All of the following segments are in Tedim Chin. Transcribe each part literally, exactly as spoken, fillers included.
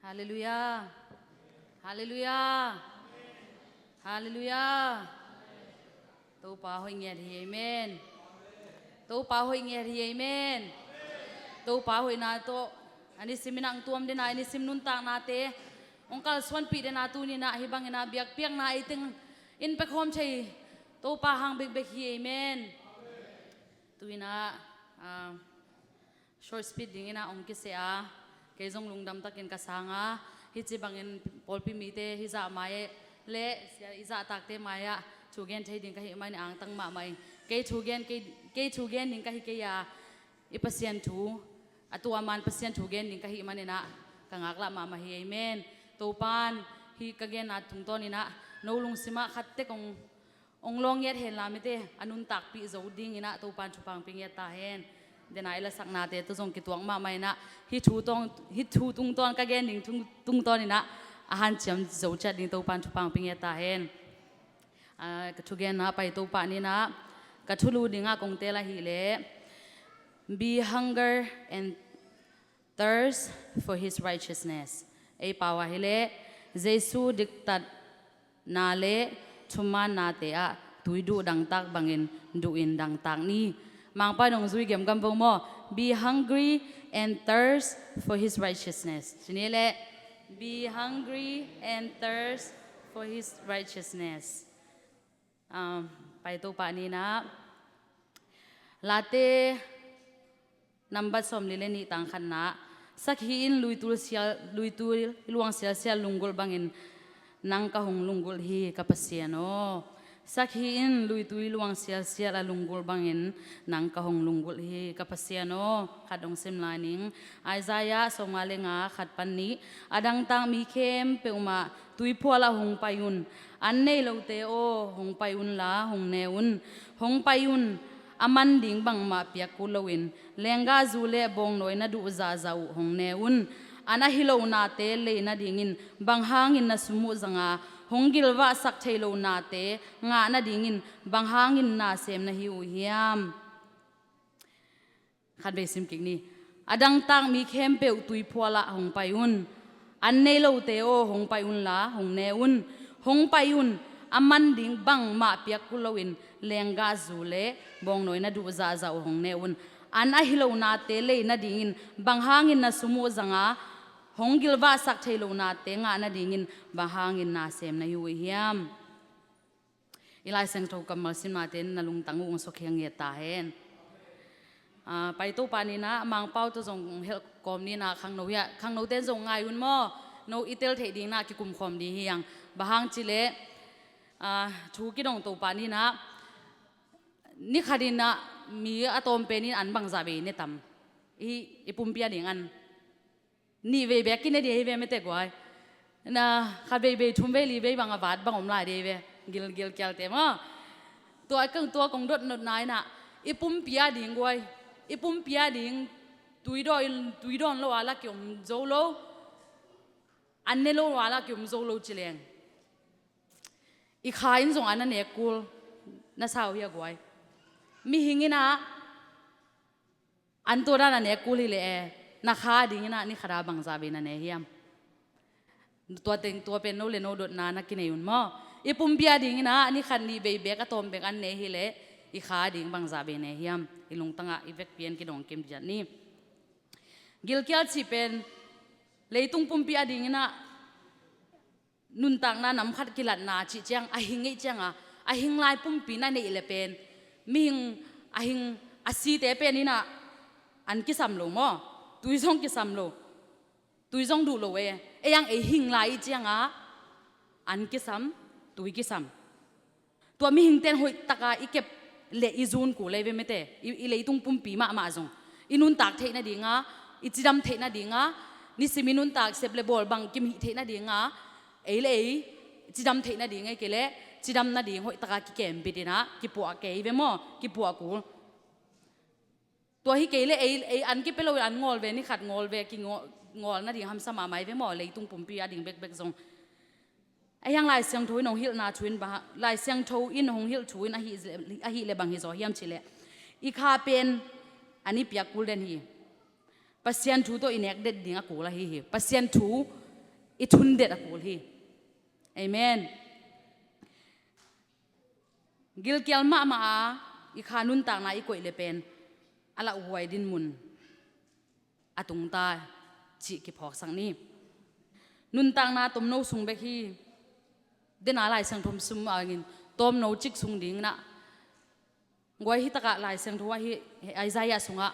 Halleluiah. Halleluiah. Halleluiah. Topa hoih ngiat hi, amen. Topa hoih ngiat hi, amen. Topa hoihna tawh a nisim in ah hong tuam den a, a nisim nuntaknate hong kalsuanpih den a, tuni in ah hih bangin ah biakpiakna ei teng in pekhawm thei Topa hang bekbek hi, amen. Tu in ah, ah, short speech dingin ah hong kiseh a, kei zong lungdam takin ka sang a, hih ci bangin pawlpi mite hih zah mai leh sia i zahtakte mai-ah thugen thei ding ka hih manin angtang mahmah ing. Kei thugen, kei, kei thugen ding ka hi kei a, i Pasian thu, a tua man Pasian thu gen ding ka hih manin ah ka ngaklah mahmah hi, amen. Topan hih ka genna tungtawnin ah no lungsimah khat tek hong hong lawng ngiat hen la, mite a nuntakpih zo dingin ah Topan thupha hong pia ngiat ta hen. Dena i lasaknate tawh zong kituak mahmah in ah hih thu tawng, hih thu tungtawn ka gen ding tung, tungtawnin ah a hanciam zo ciat ding Topan thupha hong pia ngiat ta hen. Ah, ka thugenna pai Topa ni in ah ka thulu dingah kong teel ahih leh, be hunger and thirst for his righteousness. Ei pau ah hi leh, Jesu diktatna le thumannate ah tui duh dangtak bangin duh in dangtak ni. Mangpa nong zui gemgam vo maw. Be hungry and thirst for his righteousness. Ci ni leh, be hungry and thirst for his righteousness. Um, pai Topa ni in ah. Late nambat sawmli le nih tang khatna. Sakhi in luitul sial, luitul luang sialsial lunggulh bangin nang ka hong lunggulh hi ka Pasian aw. Sakhi in luitul luang sialsial a lunggulh bangin nang ka hong lunggulh hi ka Pasian aw. Khat hong sim lai ning. Isaiah sawmnga le nga khat pan nih. A dangtak mi khempeuh mah tuiphual ah hong pai un. An nei lote aw, hong pai unla hong ne un. Hong pai un, a man ding bangmah piak kul loin, lenggahzu le bawngnawi na duh zahzah uh hong ne un. An a hi lo nate lei nadingin bang hangin na sum uh zang a, hong gilvahsak thei lo nate ngah nadingin bang hangin na sem na hi uh hiam? Khatvei sim kik ni. A dangtak mi khempeuh tuiphual ah hong pai un. An nei lote aw, hong pai unla hong ne un. Hong pai un, a man ding bangmah piak kul loin, lenggahzu le bawngnawi na duh zahzah uh hong ne un. An a hi lo nate lei nadingin bang hangin na sum uh zang a, hong gilvahsak thei lo nate ngah nadingin bang hangin na sem na hi uh hiam? I Lai Siangtho kammal simnate in na lungtang uh hong suakkhia ngiat ta hen. Ah, pai Topa ni in ah Mangpau tawh zong hong hilh kawm ni in ah, khangno hi a, khangnote in zong ngai un maw. No i tel theih ding in ah kikum khawm ding hi hang. Bang hang cih leh, ah, thu kidong Topa ni in ah, ni khat in ah mi a tawm pen in an bangzah vei ne tam? I, i pumpi a ding an nih vei bek kine ding hi ve mete guai. Na khat vei vei, thum vei, li vei bang a vat bang om lai ding hi ve. Gil, gilkialte maw. Tua kong, tua kong dot notna in ah i pumpi a ding guai, i pumpi a ding tui dawn, tui dawn lo a la kiom zo lo. An ne lo a la kiom zo lo ci leng, i kha in zong an na nek kul na sa uh hia guai? Mihing in ah an tua dan a nek kul hi leh e, na kha a ding in ah ni khat a bangzah vei na ne hiam? Tua teng, tua pen no le no dotna na kinei un maw. I pumpi a ding in ah ni khat nih vei bek a tawm bek an ne hi leh, i kha a ding bangzah vei ne hiam? I lungtang ah i vekpi in kidong kim diat ni. Gilkial cih pen leitung pumpi a ding in ah nuntakna nam khat kilatna cih ciang, a hing ngeih ciang a, a hing lai pumpi na neih le pen, mihing a hing, a site pen in ah an kisam lo maw. Tui zong kisam lo. Tui zong duh lo e. Ei ang ei hing lai i ciang a, an kisam, tui kisam. Tua mihingte in hoih taka i kep le i zun kul lei ve mete, i, i leitung pumpi mahmah zong i nuntak theih nading a, i cidam theih nading a, nisim i nuntak sep le bawl bang kim hih theih nading a, ei le ei cidam theih nading, ei kei le cidam nading hoih taka kikem bit in ah kipuah kei ve maw, kipuah kul. Tua hi kei le ei, ei an kipia lo in an ngawl ve, ni khat ngawl ve, kingawl, ngawl nading hamsa mahmah hi ve maw, leitung pumpi a ding bekbek zong. Ahi hang Lai Siangtho in hong hilhna thu in bang, Lai Siangtho in hong hilh thu in ahi, ahih le bang hi zaw hiam cih leh, i kha pen an i piak kul den hi. Pasian thu tawh i nek den ding a kul ahi hi. Pasian thu i thundet a kul hi. Amen. Gilkial mahmah a i kha nuntakna i koih le pen a lauhuai dinmun a tungta cih kiphawksak ni. Nuntakna tomno sung bek hi. Dena Lai Siangtho sum angin tomno cik sung ding na. Guai, hitakah Lai Siangtho ah hi, Isaiah sungah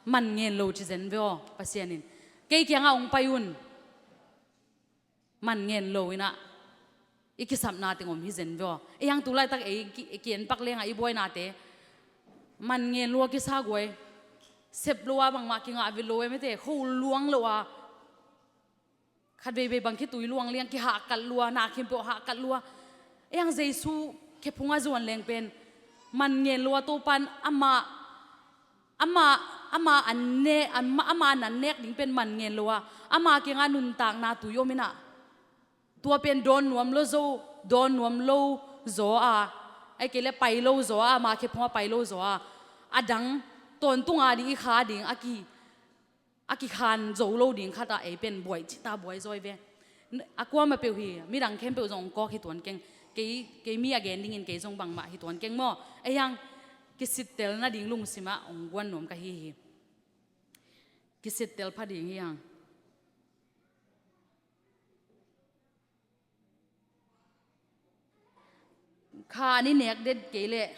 man ngen lo ci zen ve aw, Pasian in. Kei kiangah hong pai un. Man ngen lo inah i kisapna teng om hi zen ve aw. Ei hang tu laitak ei ki-, ei ki-en pak lengah i buainate man ngen lua kisa guai. Sep lo a bangmah kingah vit lo e mete, kho luang lo a. Khat veivei bang khitui luang liang kihahkat lua, na khempeuh hahkat lua. Ei hang Jesu khephung a zuan leng pen man ngen lua, Topan amah, amah, amah an ne, amah, amah an nek ding pen man ngen lua. Amah kiangah nuntakna tui om inah. Tua pen dawn nuam lo zo, dawn nuam lo zaw a, ai kei le pai lo zaw a, amah khephung a pai lo zaw a. A dang tawntung a ding, i kha ding a ki a kikhan zo lo ding khatah ei pen buai cihta buai zawi ve. A kuamah peuh hi, midang khempeuh zong hong kawk hi tuan keng. Kei, kei mi a gen dingin kei zong bangmah hi tuan keng maw. Ei hang kisittel nading lungsimah hong guan nuam ka hi hi. Kisittel pha ding hi hang. Kha an i nek det kei leh,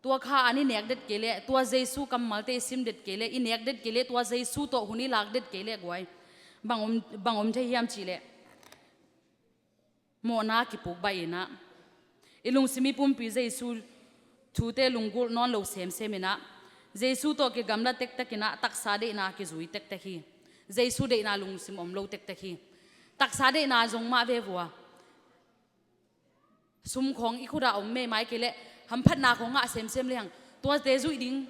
tua kha an i nek det kei leh, tua Jesu kammalte i sim det kei leh, i nek det kei leh, tua Jesu tawh hun i lak det kei leh guai, bang om, bang om thei hiam cih leh, mawhna kipuk baih inah, i lungsim i pumpi Jesu thute lunggulh nawn lo semsem inah, Jesu tawh kigamla tektek inah taksa deihna kizui tektek hi. Jesu deihna lungsim om lo tektek hi. Taksa deihna zong mah ve vua. Sum khawng i khutah om meimai kei leh hamphatna khawng ngah semsem lehang tuate zuih ding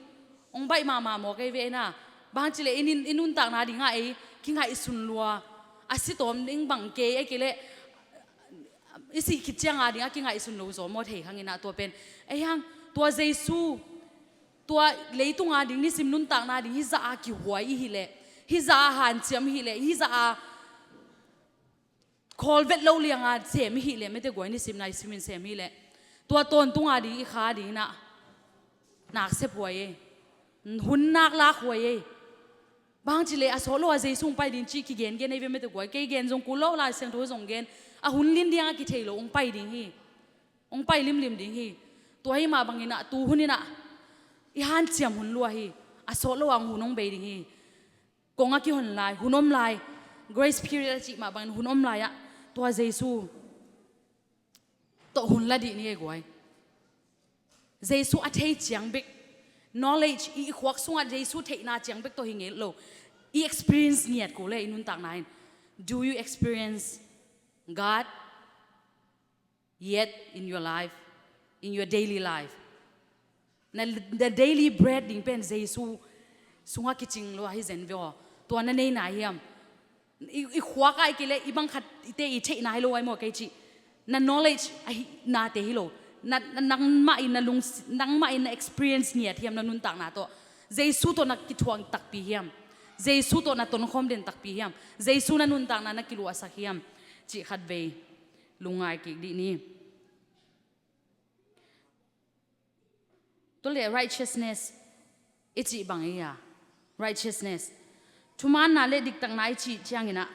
hong baih mahmah maw kei ve inah. Bang hang cih leh i nun-, i nuntakna dingah ei kingaihsun lua. A si tawm ding bang kei, ei kei leh i sih khit cianga dingah kingaihsun lo zaw maw thei khanginah tua pen. Ei hang tua Jesu, tua leitunga ding nisim nuntakna ding hizah a kihuai i hih leh, hizah a hanciam i hih leh, hizah a khawl vet lo lianga sem i hih leh, mete guai nisim nai simin sem i hih leh, tua tawntunga ding i kha dinginah naksep huai ei. Hun nak lak huai ei. Bang hang cih leh a sawt lo a Jesu hong pai ding cih kigengen ei ve mete guai. Kei gen zong kul lo, Lai Siangtho zong gen. A hun lin dianga kithei lo hong pai ding hi. Hong pai limlim ding hi. Tua hi mah banginah tu huninah i hanciam hun lua hi. A sawt lo a hong hun hong bei ding hi. Kong a kihon lai, hun om lai, grace period a cih mah bangin hun om lai-ah tua Jesu tawh hun la dih ni ei guai. Jesu a thei ciang bek, knowledge i, i khuak sungah Jesu theihna ciang bek tawh hi ngei lo. I experience ngiat kul e i nuntakna in. Do you experience God yet in your life, in your daily life? Na, na daily bread ding pen Jesu sungah kicing lo ahi zen ve aw. Tua na nei nai hiam? I, i khuak ai kei leh i bang khat i te i theih nai lo ai maw kei cih. Na knowledge ahi nate hi lo. Na, na, nangmah in na lung, nangmah in na experience ngiat hiam na nuntakna tawh? Jesu tawh na kithuah takpi hiam? Jesu tawh na tonkhawm den takpi hiam? Jesu na nuntakna na kiluahsak hiam? Cih khat vei lungngai kik dih ni. Tua leh righteousness i cih bang ei a, righteousness, thumaanna le diktakna i cih cianginah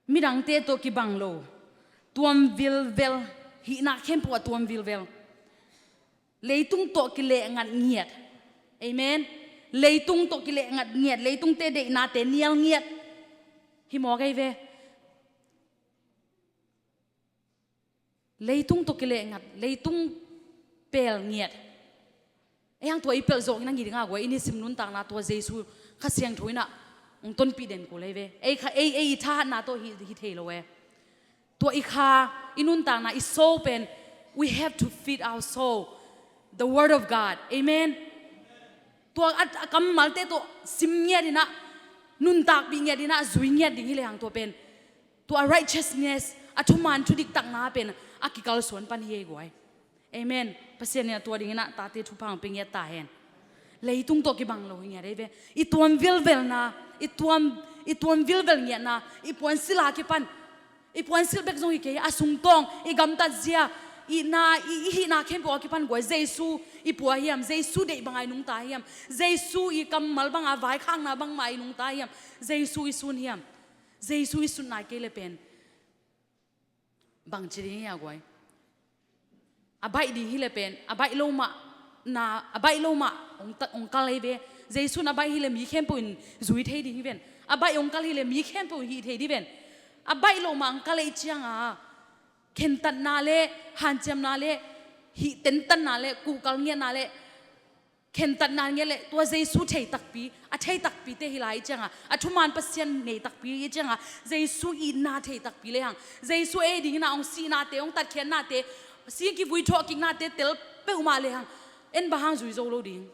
midangte tawh kibang lo, tuam vilvel, hihna khempeuh a tuam vilvel, leitung tawh kilehngat ngiat. Amen. Leitung tawh kilehngat ngiat, leitungte deihnate nial ngiat hi mawk ei ve. Leitung tawh kilehngat, leitung pel ngiat. Ei hang tua i pelh zawh in a ngi dingah guai, i nisim nuntakna tua Jesu Kha Siangtho inah hong tonpih den kul ei ve. Ei kha, ei, ei i thahatna tawh hi, hi thei lo e. Tua i kha, i nuntakna, i soul pen, we have to feed our soul the word of God. Amen. Tua a, a kammalte tawh sim ngiat inah, nuntakpih ngiat inah, zui ngiat ding hi lehang tua pen, tua righteousness, a thumaan thudiktakna pen a kikalsuan pan hi ei guai. Amen. Pasian in a tua dinginah tate thupha hong pia ngiat ta hen. Leitung tawh kibang lo hi ngiat ei ve. I tuam vilvelna, i tuam, I tuam vilvel ngiatna, i puansilh a kipan, i puansilh bek zong hi kei, a sungtawng, i gamtatzia, i na, i, i hihna khempeuh a kipan guai, Jesu i pua hiam? Jesu deih banga i nungta hiam? Jesu i kammal banga vaikhakna bangmah i nungta hiam? Jesu i sun hiam? Jesu i sun nai kei le pen bangci ding hi a guai? A baih ding hi le pen, a baih lo mah, na, a baih lo mah hong ta-, hong kal hi ve. Jesu in a baih hi le mi khempeuh in zui thei ding hi ven. A baih hong kal hi le mi khempeuh in hih thei ding ven. A baih lo mah hong kal hi cianga khentatna le hanciamna le hih tentanna le kuhkal ngiatna le khentatna ngiat le tua Jesu thei takpi, a thei takpite hi lai cianga, a thuman Pasian nei takpi hi cianga, Jesu itna thei takpi le hang, Jesu ei dingin a hong sihnate, hong tatkhiatnate, sing kivui thawhkiknate tel peuhmah le hang, en bang hang zui zo lo ding?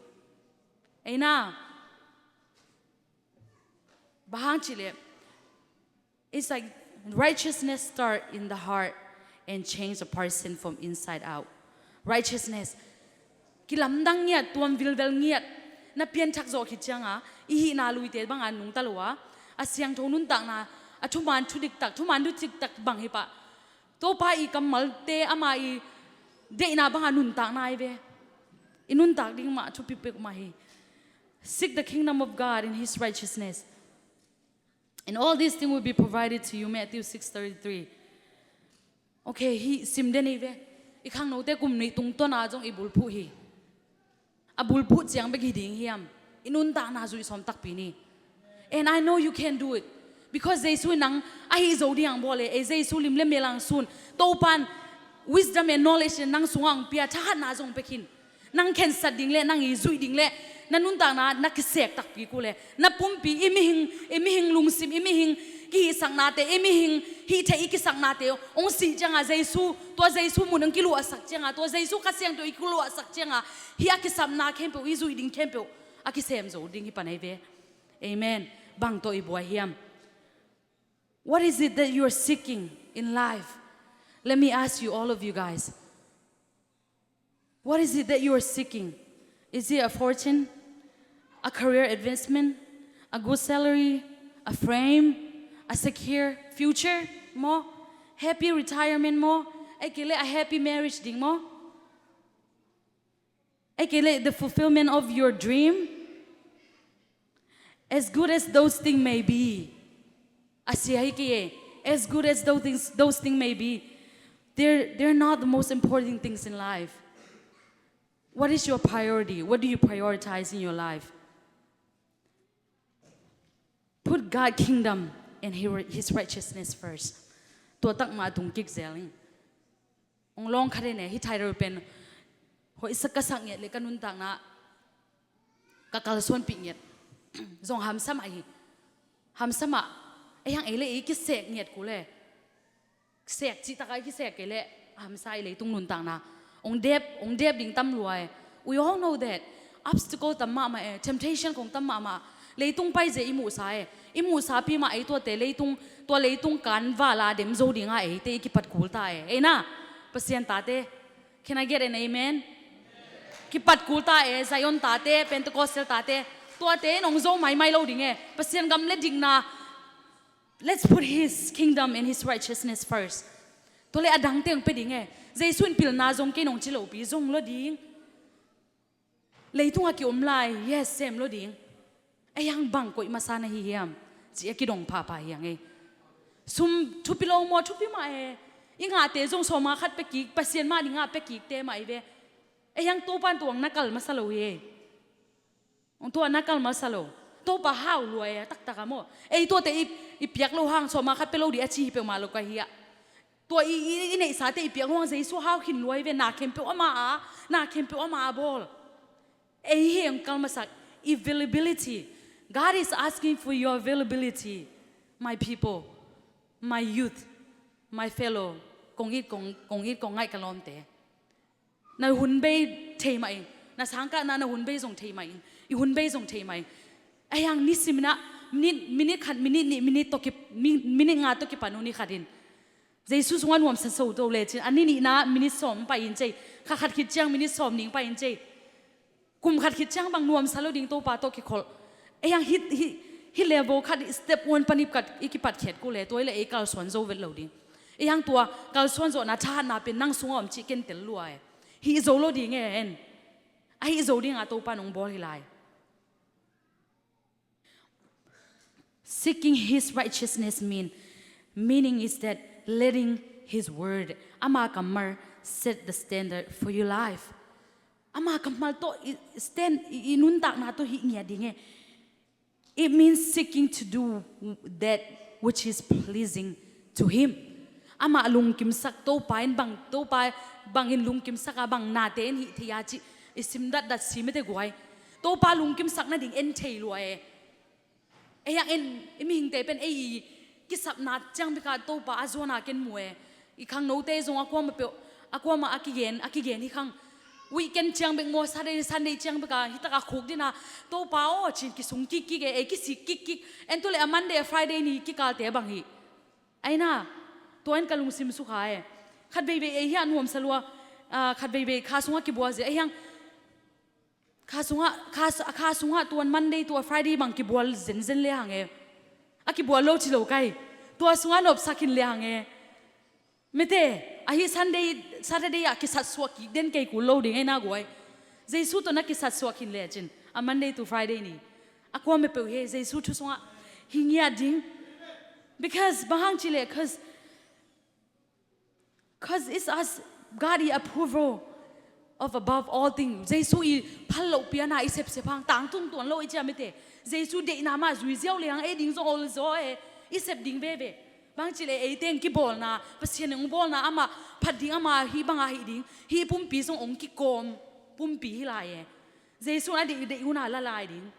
Ei na, bang hang cih leh, it's like righteousness start in the heart and change a person from inside out. Righteousness. Kilamdang ngiat, tuam vilvel ngiat, na pianthak zawh khit cianga, i hihna luite banga nungta lo a, a siangtho nuntakna, a thuman thu diktak, thuman thu diktak bang hi pah. Topa i kammalte ama i deihna banga nuntakna hi ve. I nuntak ding mah thupi peuhmah hi. Seek the kingdom of God and his righteousness. And all these things will be provided to you, Matthew six thirty-three. Okay, hih sim den hi ve. I khangnote kum nih tungtawna zong i bulphuh hi. A bulphuh ciang bek hi ding hiam? I nuntakna zuih sawm takpi ni. And I know you can do it. Because Jesu in nang ahi zo ding ang bawl e, ei Jesu lim le mel ang sun. Topan wisdom and knowledge in nang sungah ang pia, thahatna zong pia khin. Nang khensat ding le, nang i zuih ding le, na nuntakna na kisek takpi kul e. Na pumpi, i mihing, i mihing lungsim, i mihing kihisaknate, i mihing hih theih i kisaknate hong sih cianga Jesu, tua Jesu mun hong kiluahsak cianga, tua Jesu Kha Siangtho i kiluahsak cianga, hih a kisapna khempeuh, i zuih ding khempeuh a kisem zo ding hi pan ahi ve. Amen. Bang tawh i buai hiam? What is it that you are seeking in life? Let me ask you, all of you guys. What is it that you are seeking? Is it a fortune? A career advancement? A good salary? A frame? A secure future maw? Happy retirement maw? Ahih kei leh a happy marriage ding maw? Ahih kei leh the fulfillment of your dream? As good as those things may be, a sia hi kei e, as good as those things, those things may be, they're, they're not the most important things in life. What is your priority? What do you prioritize in your life? Put God kingdom and hi-, his righteousness first. Tua takmah tung kik zel in. Hong lawng kha den e, hih title pen hoih sak ka sak ngiat le ka nuntakna ka kalsuanpih ngiat. Zong hamsa mah hi. Hamsa mah. Ei hang ei le ei kisek ngiat kul e. Sek cih takah i kisek kei leh a hamsa i leitung nuntakna. Hong dep, hong dep ding tam lua e. We all know that. Obstacle tam mahmah e, temptation kong tam mahmah. Leitung paizia i muhsa e. I muhsapi mah ei tuate leitung, tua leitung kan vala dem zo dinga eite i kipat kul ta e. Ei na, Pasian tate. Can I get an amen? Kipat kul ta e, Zion tate, Pentecostal tate. Tuate in hong zo maimai lo ding e. Pasian gam le dikna. Let's put his kingdom and his righteousness first. Tua le a dang teng pia ding e. Jesu in pilna zong kei nong ci lopi zong lo ding. Leitung a kiom lai, yes, sem lo ding. Ei hang bang koih masa na hi hiam? Ci a kidong phapha hi hang e. Sum thupi lo maw, thupi mah e. I ngahte zong sawma khat pia kik, Pasian mah ding a pia kikte mah i ve. Ei hang Topan tuang na kal masa lo hi e. Tua na kal masa lo. Topa hau lua e, a taktak a maw. Ei tuate i, i piak lo hang sawma khat pia lo ding a ci hi peuhmah lo ka hi a. Tua i, i, i neihsate i piak lo hang Jesu hau khin lua hi ve, na khempeuh ama a, na khempeuh ama a bawl. Ei hi hong kal masak, availability. God is asking for your availability, my people, my youth, my fellow, kong it, kong, kong it, kong ngaih ka lawmte. Na hun bei thei mah in, na sangkahna na hun bei zong thei mah in, i hun bei zong thei mah in. Ahi hang nisimin ah minit, minit khat, minit nih, minit tawh ki, mi, minit nga tawh kipan uh ni khat in Jesu sungah nuamsa so to lecin a ni nihna minit sawm pai in cei, kha khat khit ciang minit sawm nih pai in cei. Kum khat khit ciang bang nuamsa lo ding Topa tawh kikholh. Ahi hang hih, hih, hih level khat i step one pan i kipat khiat kul e, tua i le ei kalsuan zo vet lo ding. Ei hang tua kalsuan zawhna thahatna pen nang sungah om cih ken tel lua e. Hih zo lo ding e en. Ahi zo dinga Topa nong bawl hi lai. Seeking his righteousness mean, meaning is that letting his word, ama kammal set the standard for your life. Ama kammal tawh i stand, i, i nuntakna tawh hih ngiat ding e. It means seeking to do that which is pleasing to him. Amah lungkimsak, Topa in bang, Topa bangin lungkimsak a, bang nate in hih thei a cih i sim datdat si mete guai. Topa lungkimsak nading en thei lua e. Ei hang en, i mihingte pen ei i kisapna ciang bika Topa a zuana ken mu e. I khangnote zong a kuama peuh, a kuama a kigen, a kigen hi khang. Weekend ciang bek maw, Saturday, Sunday ciang beka hi taka khuk dina, Topa aw cin kisung kikkik e, ei kisik kikkik. En tu le a Monday a Friday ni kikalte bang hi. Aina, tua in ka lungsim sukha e. Khat veivei ei hi a nuamsa lua, ah, khat veivei kha sungah kibual zia ei hang. Kha sungah, kha, kha sungah tuan Monday tua Friday bang kibual zenzen le hang e. A kibual lo ci lo kai. Tua sungah nopsak hin le hang e. Mete, ahi Sunday, Saturday ah kisatsuak kik den kei kul lo ding e na guai. Jesu tawh na kisatsuak hin le cin. A Monday to Friday ni. A kuama peuh hi e, Jesu thu sungah hi ngiat ding. Because, bang hang ci le, 'cause 'Cause it's us, God i approval of above all things. Jesu i phal loh piana i sepsep hang tangtung tuan lo i cia mete. Jesu deihna mah zui ziau le hang ei ding zong ol zaw e. I sep ding veve. Bang ci le ei teng kibawlna, Pasian ong bawlna amah phat ding, amah hih banga hih ding. Hih pumpi zong ong kikawm pumpi hi lai e. Jesu a deih, deih una la lai ding.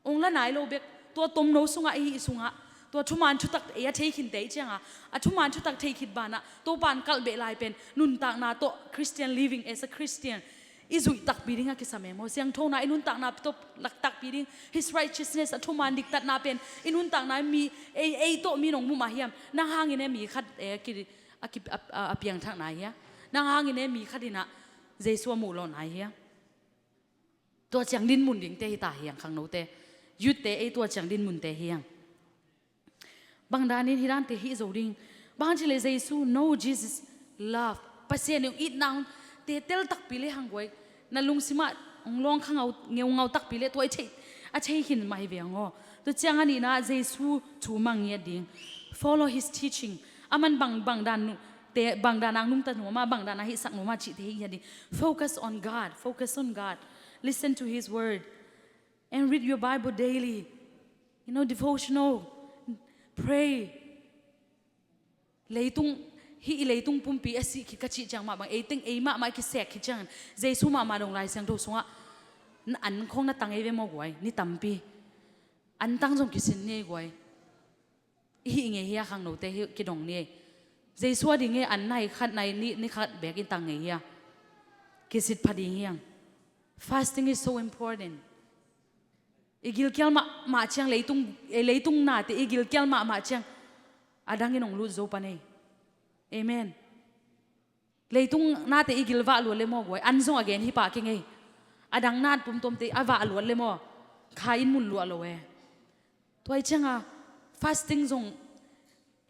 Ong la nai lo bek, tua tomno sungah i hih sungah, tua thuman thutak ei a thei khin tei cianga, a thuman thutak thei khit banah, Topa in kalh beh lai pen, nuntakna tawh Christian living as a Christian, i zuih takpi ding a kisam e maw, siangthona i nuntakna tawh lak takpi ding, His righteousness a thuman diktatna pen, i nuntakna mi, ei, ei tawh mi nong mu mah hiam, nang hangin e mi khat e, a ki, a ki, a, a, a piangthakna hia, nang hangin e mi khat inah, Jesu a muh lawhna hia. Tua ciang dinmun dingte hi ta hiang khangnote. Youth te ei tua ciang dinmunte hiang. Bang danin hi dante hi zo ding. Bang ci le Jesu, know Jesus love. Pasian in itna te tel takpi le hang guai. Na lungsimah ong lawng khangau, ngeu ngau takpi le tua i thei, a thei khin mah hi ve ang aw. Tua ciang a nihna Jesu thu mang ngiat ding. Follow his teaching. Aman bang, bang dan nu, te, bang dan ang nungta nuama, bang dan a hihsak nuama cihte hi ngiat ding. Focus on God. Focus on God. Listen to his word. And read your Bible daily. You know, devotional. Pray. Leitung, hih i leitung pumpi a sih khit ka cih ciang mah bang, ei teng ei mahmah kisek khit ciang, Jesu mahmah dong Lai Siangtho sungah, na an khong na tang ei ve maw guai, ni tampi. An tang zong kisin ni ei guai. I hih ngei hi a khangnote hi kidong ni ei. Jesu a ding ei an nai khat nai ni, ni khat bek in tang ngei hi a. Kisit pha ding hiang. Fasting is so important. I gilkial mahmah ciang leitung, eh, leitung nate i gilkial mahmah ciang a dangin ong lut zo pan ei. Amen. Leitung nate i gilvah luat le maw guai. An zong a gen hi pah keng ei. A dang nat pumtuamte a vah luat le maw. Kha in mun luah lo e. Tua i cianga fasting zong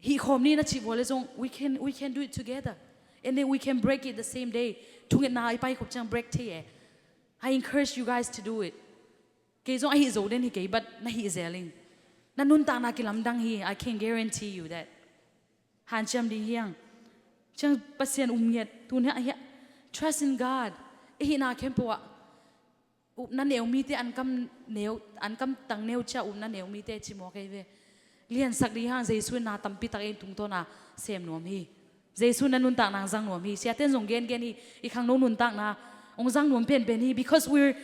hih khawm ni na cih vua le zong we can, we can do it together. And then we can break it the same day. Thungetna i pai khop ciang break thei e. I encourage you guys to do it. Kei zong a hih zo den hi kei, but na hih zel in. Na nuntakna kilamdang hi, I can guarantee you that. Hanciam ding hiang. Ciang Pasian um ngiat, tun hiah, hiah. Trust in God. I hihna khempeuh ah. Upna neu mite an kam neu, an kam tang neu cia upna neu mite ci mawk ei ve. Liansak ding hang Jesu in na tampi tak ei tungtawna sem nuam hi. Jesu na nuntakna zang nuam hi. Siaten zong gengen hi. I khangno nuntakna ong zang nuam penpen hi. Because we're,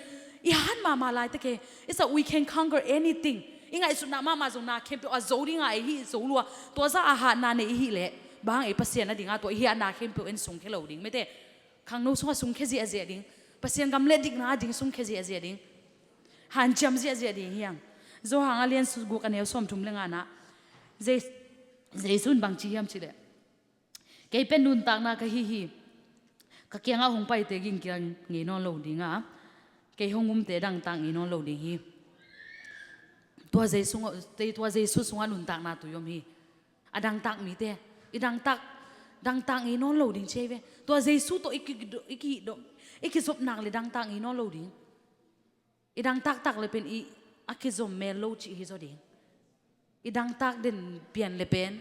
i han mahmah laitak e. It's that we can conquer anything. I ngaihsutna mahmah zong na khempeuh a zo dinga ei hi zo lua. Tua za a hatna nei i hih leh. Bang ei Pasian a dinga tua i hi a na khempeuh en sungkhia lo ding. Mete, khangno sungah sungkhia ziahziah ding. Pasian gam le dikna a ding sungkhia ziahziah ding. Hanciam ziahziah ding hiang. Johan a lian guk a neu sawmthum le ngana. Je-, Jesu in bangci hiam cileh. Kei pen nuntakna ka hi hi. Ka kiangah hong paite gingkiang ngei nawn lo dinga. Kei hong umte dangtak ngei nawn lo ding hi. Tua Jesu, tua Jesu sungah nuntakna tui om hi. A dangtak mite, i dangtak, dangtak ngei nawn lo ding ci hi ve. Tua Jesu tawh i ki, i ki, i kizopnak le dangtak ngei nawn lo ding. I dangtak tak le pen i a kizom mel lo cih hi zaw ding. I dangtak den pian le pen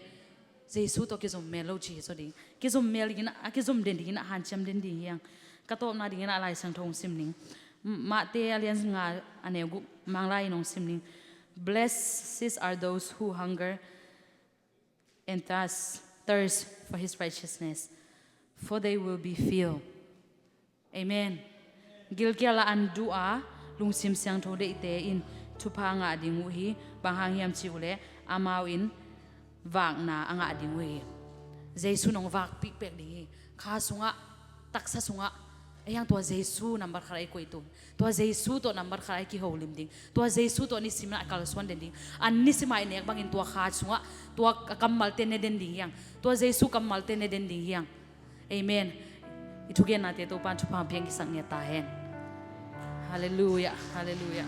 Jesu tawh kizom mel lo cih hi zaw ding. Kizom mel dingin a, kizom den dingin a hanciam den ding hi hang. Ka tawpna dingin a Lai Siangtho hong sim ning. Matthai a lian nga a neu guk, Manglai in hong sim ning. Blessed are those who hunger and thirst, thirst for his righteousness, for they will be filled. Amen. Gilkial ah an duh a, lungsim siangtho deihte in thupha ngah ding uh hi. Bang hang hiam cih uh leh amau in vakna a ngah ding uh hi. Jesu nong vak pikpek ding hi. Kha sungah, taksa sungah, ei hang tua Jesu nambat khat a i koih tun, tua Jesu tawh nambat khat a i kiholim ding, tua Jesu tawh nisim in a kalsuan den ding. An nisim a i nek bangin tua kha sungah tua a kammalte ne den ding hi hang. Tua Jesu kammalte ne den ding hi hang. Amen. I thugennate Topa'n thupha piang kisak ngiat ta hen. Halleluiah, halleluiah.